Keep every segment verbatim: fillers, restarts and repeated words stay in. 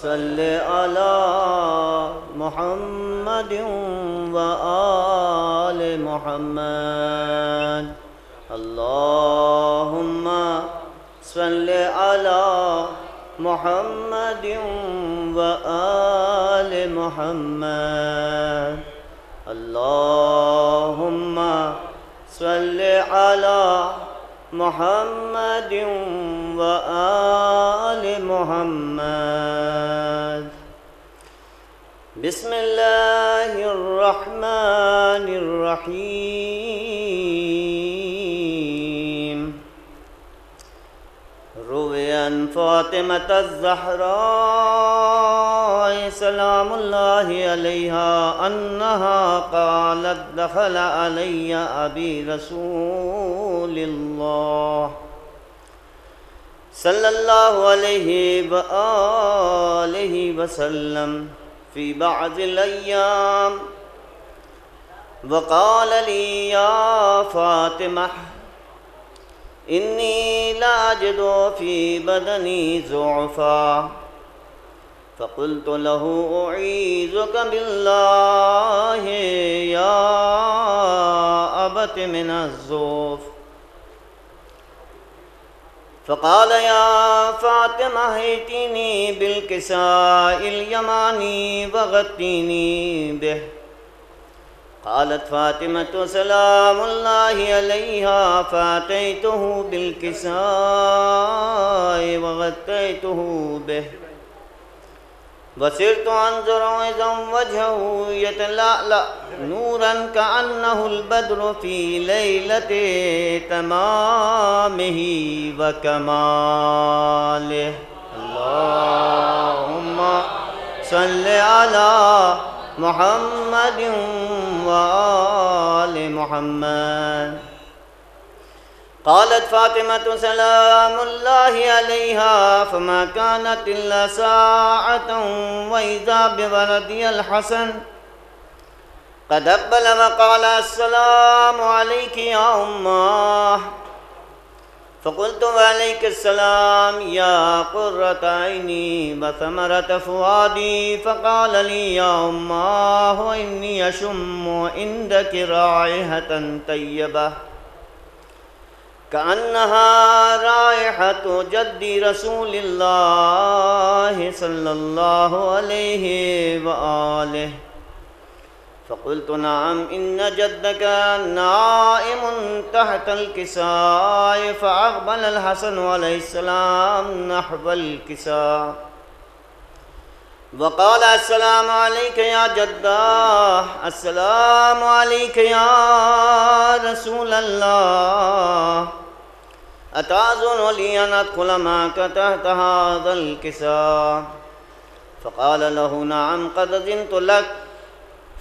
صل على محمد وآل محمد. اللهم صل على محمد وآل محمد. اللهم صل على محمد وآل محمد. بسم الله الرحمن الرحيم. روي عن فاطمة الزهراء سلام الله عليها أنها قالت: دخل علي أبي رسول الله صلى الله عليه وآله وسلم في بعض الأيام وقال لي: يا فاطمة، إني لا أجد في بدني ضعفا. فقلت له: أعيذك بالله يا أبت من الضعف. فقال: يا فاطمة، ائتيني بالكساء اليماني وغطيني به. قالت فاطمة سلام الله عليها: فأتيته بالكساء وغطيته به، وصرت أنظر إذا وجهه يتلألأ نورا كأنه البدر في ليلة تمامه وكماله. اللهم صل على محمد وآل محمد. قالت فاطمة سلام الله عليها: فما كانت إلا ساعة وإذا بولدي الحسن قد أقبل وقال: السلام عليك يا أماه. فقلت: وعليك السلام يا قرة عيني وثمرة فؤادي. فقال لي: يا أماه، إني أشم عندك رائحة طيبة كأنها رائحة جد رسول الله صلى الله عليه وآله. فقلت: نعم، إن جدك نائم تحت الكساء. فأقبل الحسن عليه السلام نحو الكساء وقال: السلام عليك يا جداه، السلام عليك يا رسول الله، أتأذن لي أن أدخل معك تحت هذا الكساء؟ فقال له: نعم، قد أذنت لك.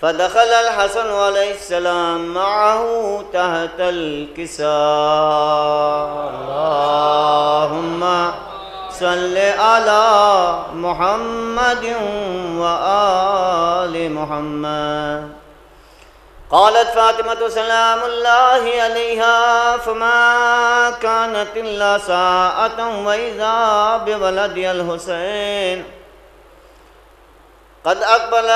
فدخل الحسن عليه السلام معه تحت الكساء. اللهم صل على محمد وآل محمد. قالت فاطمة سلام الله عليها: فما كانت إلا ساعة وإذا بولدي الحسين قد أقبل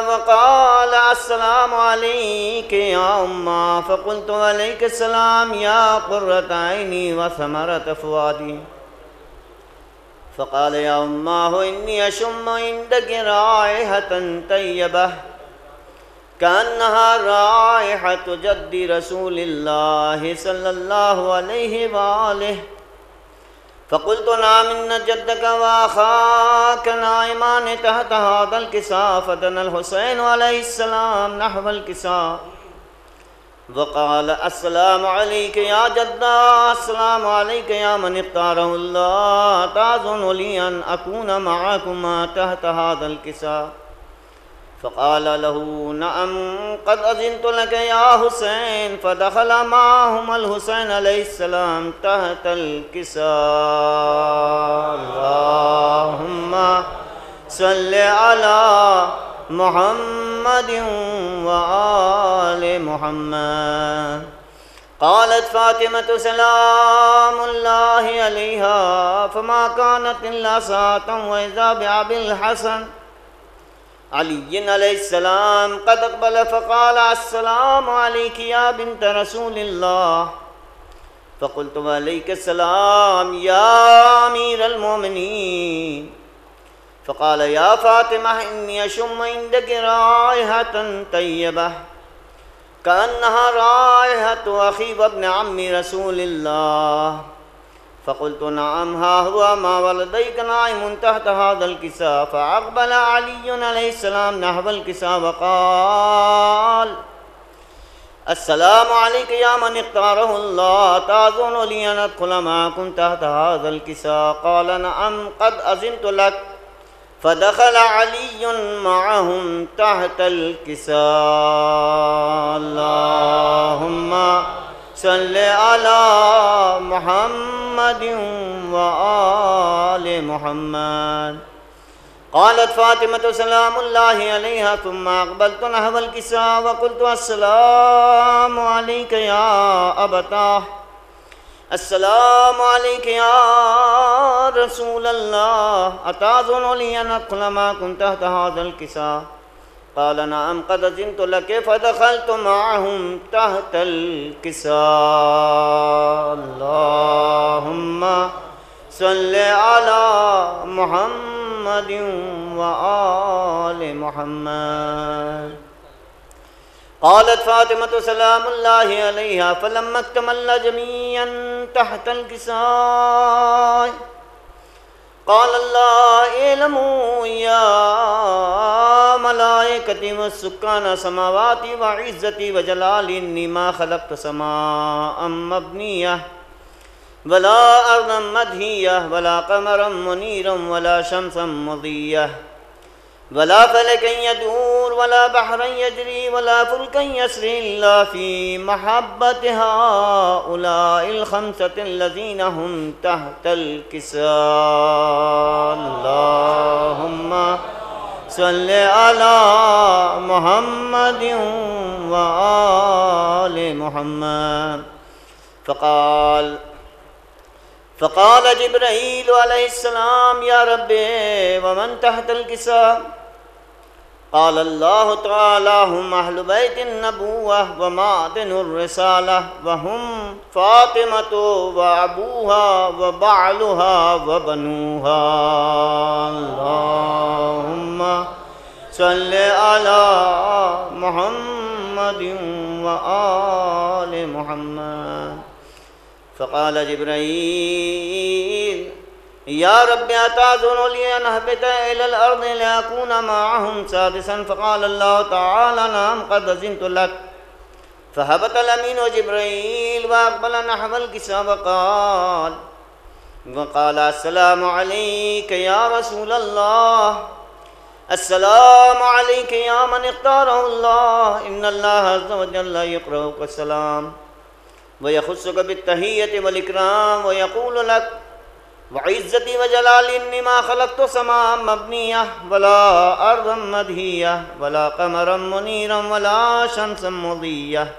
وقال: السلام عليك يا أماه. فقلت: وعليك السلام يا قرة عيني وثمرة فؤادي. فقال: يا أماه، إني أشم عندك رائحة طيبة كأنها رائحة جد رسول الله صلى الله عليه وآله. فقلت: نعم، إن جدك وأخاك نائمان تحت هذا الكساء. فدنا الحسين عليه السلام نحو الكساء وقال: السلام عليك يا جدا، السلام عليك يا من اختاره الله، أتأذن لي أن أكون معكما تحت هذا الكساء؟ فقال له: نعم، قد أذنت لك يا حسين. فدخل معهما الحسين عليه السلام تحت الكساء. اللهم صل على محمد وآل محمد. قالت فاطمة سلام الله عليها: فما كانت إلا ساعة وإذا بأبي الحسن علي عليه السلام قد أقبل فقال: السلام عليك يا بنت رسول الله. فقلت: وعليك السلام يا أمير المؤمنين. فقال: يا فاطمة، إني أشم عندك رائحة طيبة كأنها رائحة أخي وابن عم رسول الله. فقلت: نعم، ها هو مع والديك نائم تحت هذا الكساء. فأقبل علي عليه السلام نحو الكساء وقال: السلام عليك يا من اختاره الله، أتأذن لي أن أدخل معكم تحت هذا الكساء؟ قال: نعم، قد أذنت لك. فدخل علي معهم تحت الكساء. اللهم صل على محمد وآل محمد. قالت فاطمة سلام الله عليها: ثم أقبلت نحو الكساء وقلت: السلام عليك يا أبتاه، السلام عليك يا رسول الله، أتأذن لي أن أدخل معكم تحت هذا الكساء؟ قال: نعم، قد أذنت لك. فدخلت معهم تحت الكساء. اللهم صل على محمد وآل محمد. قالت فاطمة سلام الله عليها: فلما اكتملنا جميعا تحت الكساء، قال الله: اعلموا يا ملائكتي وسكان سماواتي وعزتي وجلالي إني ما خلقت سماء مبنية ولا أرضا مدهية ولا قمرا منيرا ولا شمسا مضية ولا فلكا يدور ولا بحرا يجري ولا فلكا يسري إلا في محبة هؤلاء الخمسة الذين هم تحت الكساء. اللهم صل على محمد وآل محمد. فقال فقال جبرائيل عليه السلام: يا رب، ومن تحت الكساء؟ قال الله تعالى: هم أهل بيت النبوة ومعدن الرسالة، وهم فاطمة وأبوها وبعلها وبنوها. اللهم صل على محمد وآل محمد. فقال جبرائيل: يا رب، أتأذن لي أن أهبط إلى الأرض لأكون معهم سادسا؟ فقال الله تعالى: نعم، قد أذنت لك. فهبط الأمين جبرائيل وأقبل نحو الكساء وقال، وقال: السلام عليك يا رسول الله، السلام عليك يا من اختاره الله، إن الله عز وجل يقرئك السلام ويخصك بالتحية والإكرام ويقول لك: وعزتي وجلالي إني ما خلقت سماء مبنية ولا أرضا مدهية ولا قمرا منيرا ولا شمسا مضية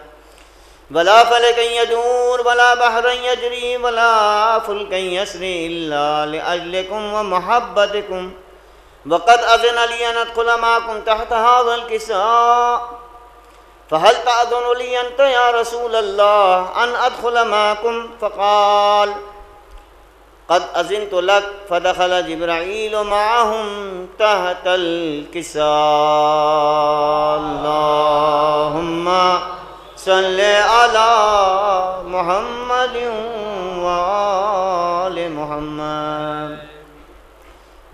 ولا فلكا يدور ولا بحرا يجري ولا فلكا يسري إلا لأجلكم ومحبتكم، وقد أذن لي أن أدخل معكم تحت هذا الكساء، فهل تأذن لي أنت يا رسول الله أن أدخل معكم؟ فقال: قد أذنت لك. فدخل جبرائيل معهم تحت الكساء. اللهم صل على محمد وآل محمد.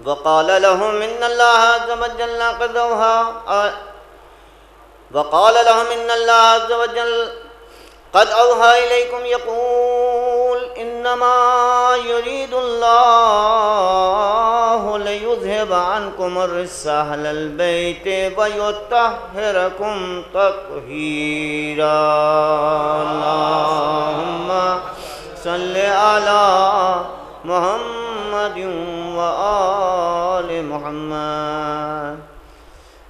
وقال لهم إن الله عز وجل قد أوحى وقال لهم إن الله عز وجل قد أوحى إليكم يقول: إنما يريد الله ليذهب عنكم الرجس أهل البيت ويطهركم تطهيرا. اللهم صل على محمد وآل محمد.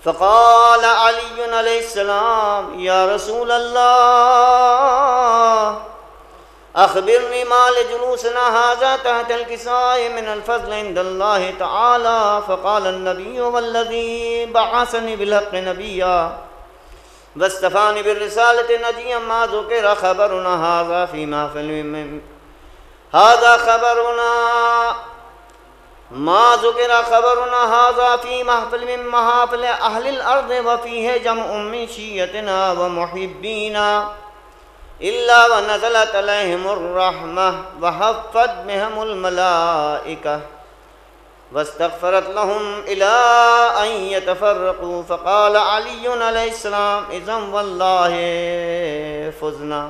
فقال علي عليه السلام: يا رسول الله، أخبرني ما لجلوسنا هذا تحت الكساء من الفضل عند الله تعالى. فقال النبي: والذي بعثني بالحق نبيا واصطفاني بالرسالة نجيا ما ذكر خبرنا هذا في محفل من هذا خبرنا ما ذكر خبرنا هذا في محفل من محافل أهل الأرض وفيه جمع من شيعتنا ومحبينا إلا ونزلت عليهم الرحمة وحفت بهم الملائكة واستغفرت لهم إلى أن يتفرقوا. فقال علي عليه السلام: إذا والله فزنا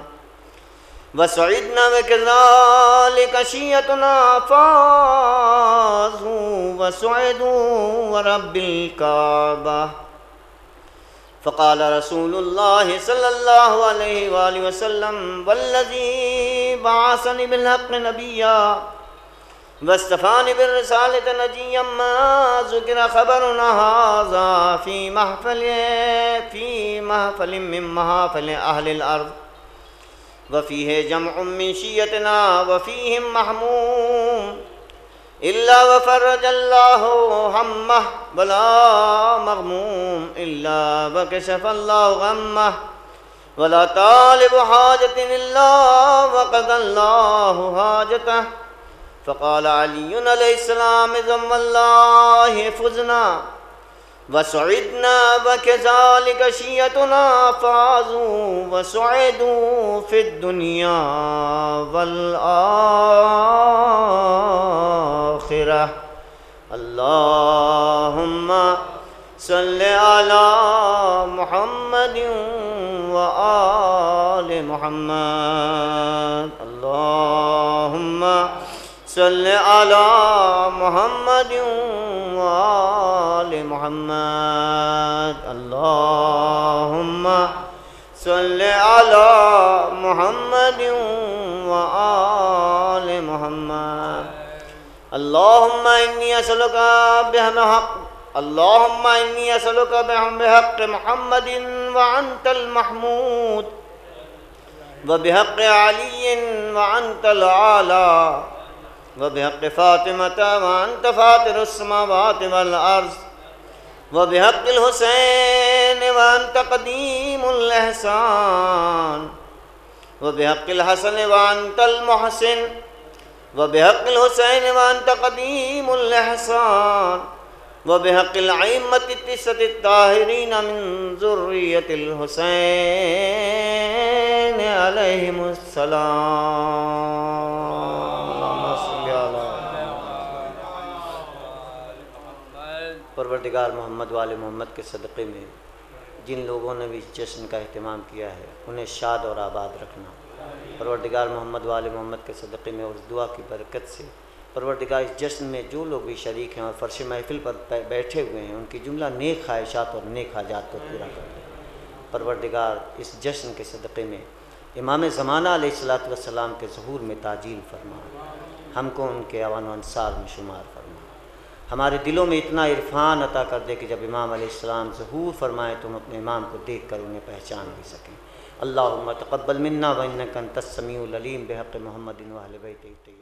وسعدنا وكذلك شيعتنا فازوا وسعدوا ورب الكعبة. فقال رسول الله صلى الله عليه وآله وسلم: والذي بعثني بالحق نبيا واصطفاني بالرسالة نجيا ما ذكر خبرنا هذا في محفل في محفل من محافل أهل الأرض وفيه جمع من شيعتنا وفيهم مهموم إلا وفرج الله همه ولا مغموم إلا وكشف الله غمه ولا طالب حاجة إلا وقضى الله حاجته. فقال علي عليه السلام: إذا والله فزنا وسعدنا وكذلك شيعتنا فازوا وسعدوا في الدنيا والآخرة. اللهم صل على محمد وآل محمد. اللهم صل على محمد وآل محمد. اللهم صل على محمد وآل محمد. اللهم إني أسألك بحق اللهم إني أسألك بحق محمد وأنت المحمود، وبحق علي وأنت الأعلى، وبحق فاطمة وأنت فاطر السماوات والأرض، وبحق الحسين وأنت قديم الإحسان، وبحق الحسن وأنت المحسن، وبحق الحسين وأنت قديم الإحسان، وبحق الأئمة التسعة الطاهرين من ذرية الحسين عليهم السلام. اللهم صل على پروردگار محمد و آل محمد کے صدقے میں جن لوگوں نے بھی اس جشن کا اہتمام کیا ہے، انہیں شاد اور آباد رکھنا۔ پروردگار محمد و آل محمد کے صدقے میں اور اس دعا کی برکت سے پروردگار اس جشن میں جو لوگ بھی شریک ہیں اور فرش محفل پر پہ-، بیٹھے ہوئے ہیں، ان کی جملہ نیک خواہشات اور نیک حاجات کو پورا کر دے۔ پروردگار اس جشن کے صدقے میں امام زمانہ علیہ الصلوۃ والسلام کے ظہور میں تعجیل فرما، ہم کو ان کے اعوان و انصار میں شمار فرما۔ ہمارے دلوں میں اتنا عرفان عطا کر دے کہ جب امام علیہ السلام ظہور فرمائے تو ہم اپنے امام کو دیکھ کر انہیں پہچان بھی سکیں۔ اللهم تقبل منا وإنك أنت السميع العليم بحق محمد وأهل بيته الطيبين۔